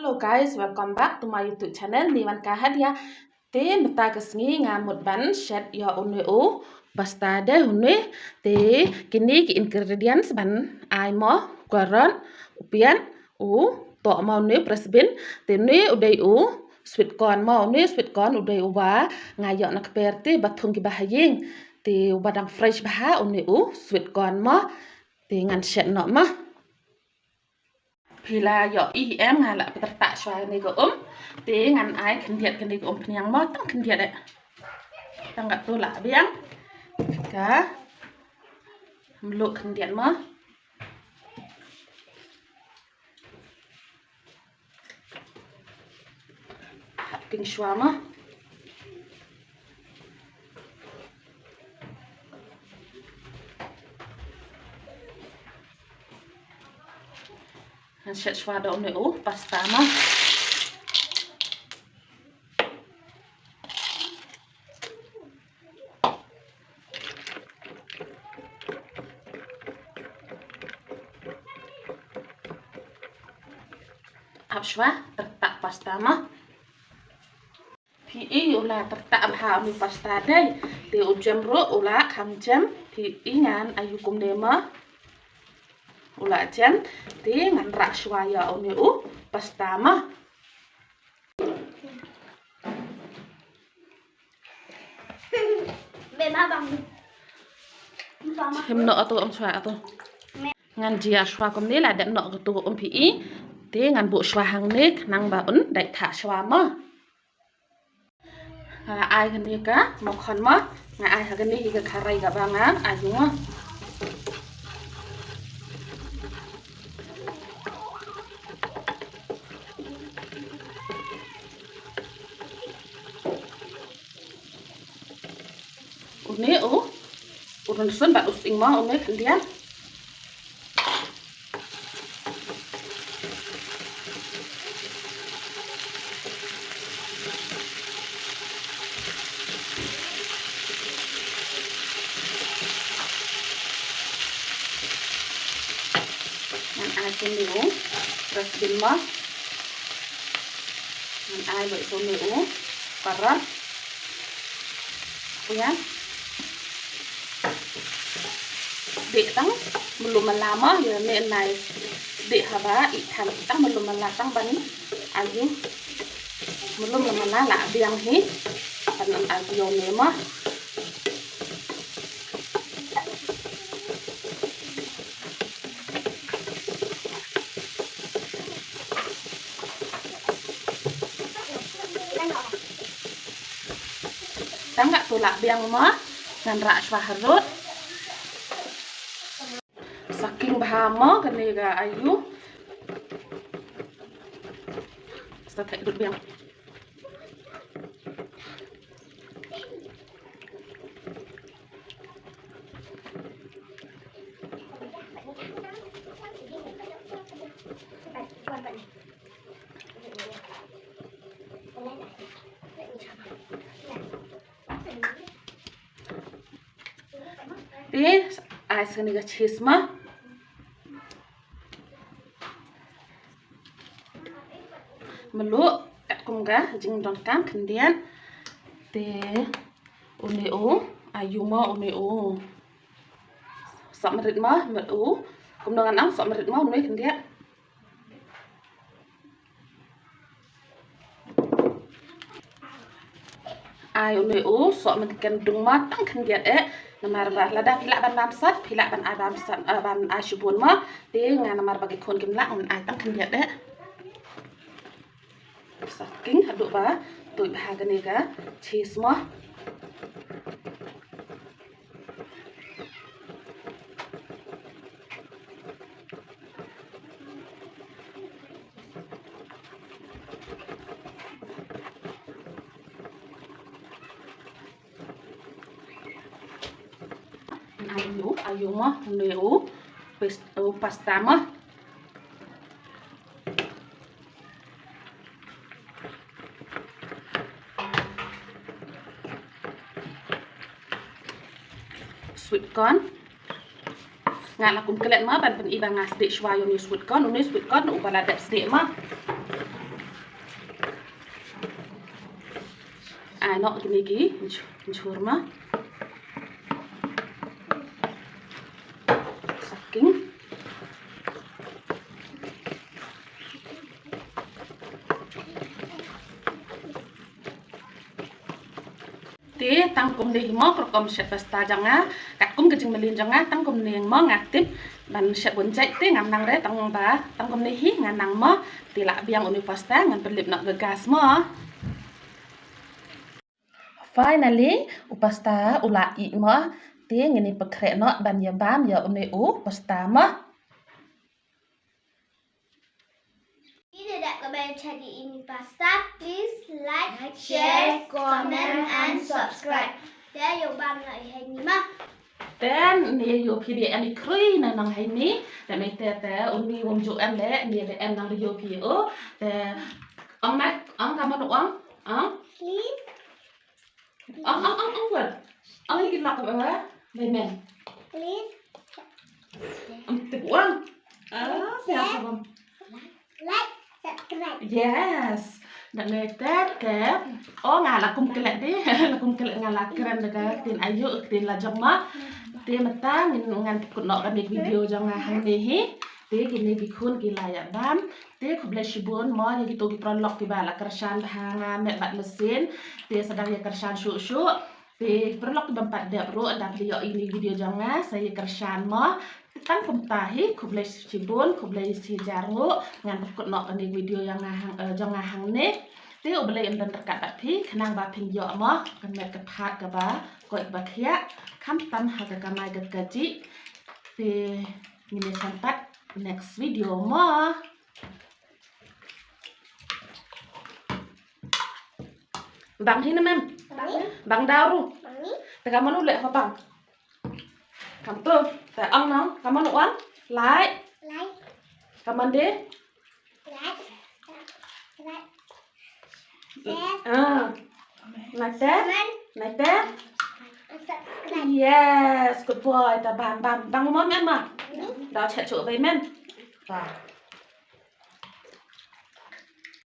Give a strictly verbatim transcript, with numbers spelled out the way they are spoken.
Hello guys, welcome back to my YouTube channel, Niwan Kahadia. Te mynta ka sngi nga mut ban shet ïa une u pasta de une. Te kine ki ingredients ban ai mo, carrot, u pian, u toh mo une, French bean. Te une u dei u sweet corn mo, une sweet corn u dei uba nga ïoh na kper te ba thung kiba ha ïing. Te uba dang fresh bha une u sweet corn mo. Te ngan shet noh mo. Phi la ïohi em, nga la pyntrah shuwa kane ka um. Te ngan ai khyndiat kane ka umphniang mo, tang khyndiat eh. Tang katto lah biang. Ka mluh khyndiat mo. Hap king shuwa mo. Ngan shet shuwa da une u pasta mo. Hap shuwa, tyrtah pasta mo. Phi i u la tyrtah bha une u pasta dei. Te u jem ruh u la kham jem. Phi i ngan ai kumne mo. U la jem. Te ngan rah shuwa ïa une u pasta mo. Jem noh ato, ym shuwa ato. Ngan jia shuwa kumne, la dep noh kato um phi i. Te ngan buh shuwa hangne khnang ba un dait thah shuwa mo. Nga ai kane ka makhon mo. Nga ai ha kane hi ka kharai kaba nga ai mo. Une u, u rynsun bad u sying mo, une khyndiat. Ngan ai kine u, French bean mo. Ngan ai bad kine u, carrot. Ïa. Dih tang mluh mala mo, ïa ne nai. Dih haba i than tang mluh mala tang ban ayu. Mluh mala la biang hi. Ban ayu ne mo. Tang katto lah biang mo, ngan rah shuwa harud. Sa king bha mo kane ka ayu. Sa thait dut biang. Te ai sa kane ka cheese mo. Mluh katkum ka jingdonkam khyndiat. Te une u ayu mo, une u sohmarit mo, une u, kumno ngan ong, sohmarit mo une khyndiat. Ai une u sohmynken dung mo tang khyndiat eh. Namar ba lada phi lah ban bamsat, phi lah ban ai bamsat, eh, ban ai shibun mo. Te nga namar ba ki khun kim lah, ngan ai tang khyndiat eh. Sa king haduh ba tuid bha kane ka cheese mo. Ayu, ayu mo, une u pes-, u pasta mo. Sweet corn. Nga la kum klet mo ban pyni ba nga sdieh shuwa ïa une sweet corn, une sweet corn uba la dep sdieh mo. Ai nok kini ki jhur ma. Saking. Te tang kumne hi mo, ka rukom shet pasta jong nga, katkum ka jingmlien jong nga, tang kumne mo nga tip ban shet bun jait te ngam nang re, tang ba, tang kumne hi nga nang mo, te lah biang une u pasta ngan pynlip noh ka gas mo. Finally, u pasta u la ih mo, te ngin ïa pynkhreh noh ban ïa bam ïa une u pasta mo. Ida dak ka bel chadi ini pasta, please like, share, comment and subscribe. Te ïa u bam na i hani ma. Te ne ïa u phi di em i khrui na nang hani. Te me te te uni wong ju em le ne de em nang ïa u phi o. Te ong mat ong ka mon ong ong. Please. Ang ang ang ang wan. Ang ki lak ba ba men. Please. Ang tip wan. Ah, siya sa bam. Like, subscribe. Yes. Nak ngai tep tep. Oh nga la kum kelek di. La kum kelek nga la kren da ka tin ayu tin la jong ma. Te mynta ngin ngan kut nok ka video jong nga hangne hi. Te kine ki khun ki la ïa bam. Te khublei shibun mo ïa kito ki paralok kiba la kyrshan bha ha nga met bad mynsiem. Te sa dang ïa kyrshan shuh shuh. Te paralok ki bym pat dep ruh da phi ïoh ïa kine video jong nga sa ïa kyrshan mo. Te tang kumta hi khublei shibun khublei shihajar nguh ngan pynkut noh kane video jong nga hang eh, jong nga hangne. Te U Blei un don ryngkat bad phi khnang ba phin ïoh mo ka met ka phad kaba koit ba khiah khamtam ha ka kamai ka kajih. Te ngin ïa sngewthuh pat next video mo. Bang hi na mem. Bang hi. Bang daru. Bang hi. Te ka mano leh ha bang. Kam tu. Te ang nang ka mano wan. Lai. Lai. Ka man de. Lai. Lai. Ah. Nai te. Nai te. Subscribe. Yes, good boy. Ta bam bam. Bang mon em ma. Dau chet chu bai men. Ta.